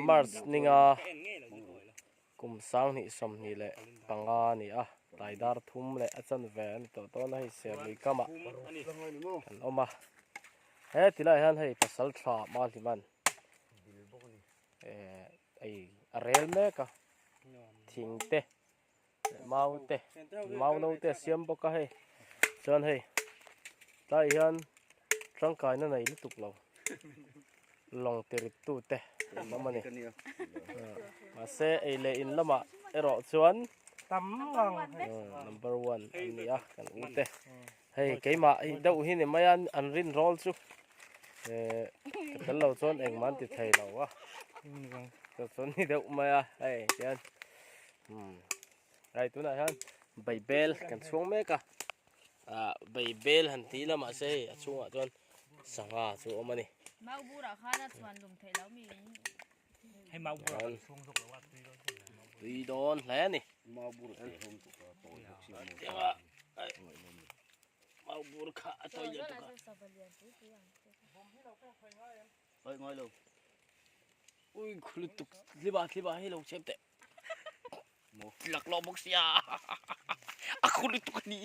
March ninga kum sanghnih sawmhnih leh panga a ni a tlai dar thum leh a chanve a ni tawh dawn a hei serlui kamah kan awm a he tilaiah hian hei pasal tha Mahliman eh ei a rel mek a thing te mau te mau no te a siam bawk a hei chuan hei tlaiah hian tangkaina nei lutuk lo lawng ti rit tu te an awm a ni mahse ei leh in lamah erawh chuan number one an ni a kan u te hei keimah hi deuh hi ni mai a an rin rawl chu eh ka tel lo chuan engmah an ti thei lo a chuan ni deuh mai a hei tian umm hei tunah hian baibel kan chhuang mek a ah baibel han tih lamah se hei a chhungah chuan sangha chu a awm a ni. Mau burah khan a chhuan lum theih loh mi in. Hei mau burah kan chhung zawk lo a tui dawn hle mai. Tui dawn hle a ni. Mau bur te hawng tuk a tawi bawk si a maw. Mau bur kha a tawi leh tuk a. Oi ngai lo. Ui khulu tuk tliba tliba hei lo chep teh. Lak lo bawk sia a khu lutuk a ni.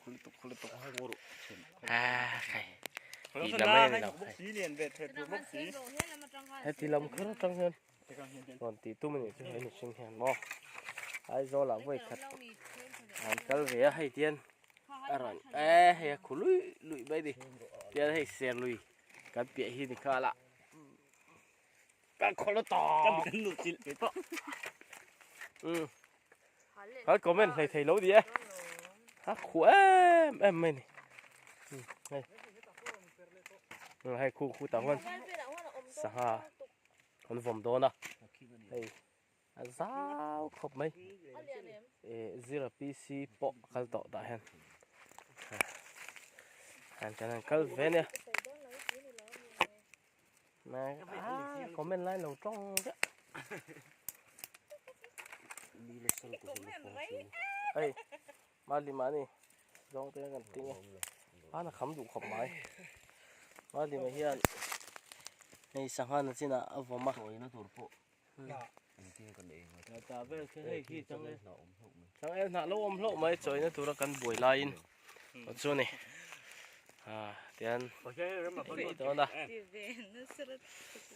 Khu lutuk khu lutuk. Ah khai. Ti lam mai a ni lo. Heti lam kher atang hian rawn tih tum a nih chu hei mihring hian maw Aizawl ah vawi khat an kal ve a hei tian a rawn e hei a khu luih luih mai a ni tian hei serlui kan piah hi ni nghal a kan khawl a tawp kan nuh chilh ve pawh um kan comment hlei thei lo ni e a khu em em mai ni hei hei khu khu tah huan sangha an vawm dawn a hei a zau khawp mai eh zira PC pawh a kal tawh tah hian han kan han kal ve ania comment lai lo tawng chiah hei mali mahni zawng te kan ting a hmana kham duh khawp mai mali mai hian hei sangha na chinah a vawm a. Changel hnah lo awm hlauh mai chawina tura kan buai laiin chu a ni ah tian ei dawn a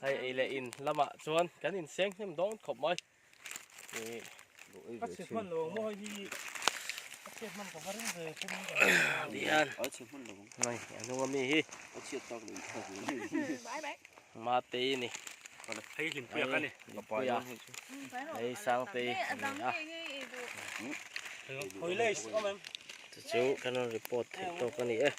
hei ei leh in lamah chuan kan inseng hnem dawn khawp mai ih tihian hei a hnung ami hi mate a ni. Hei Hlimpuia ka ni. Hlimpuia. Hei Sangtei a ni a. Chu chu kan rawn report theih tawk a ni e.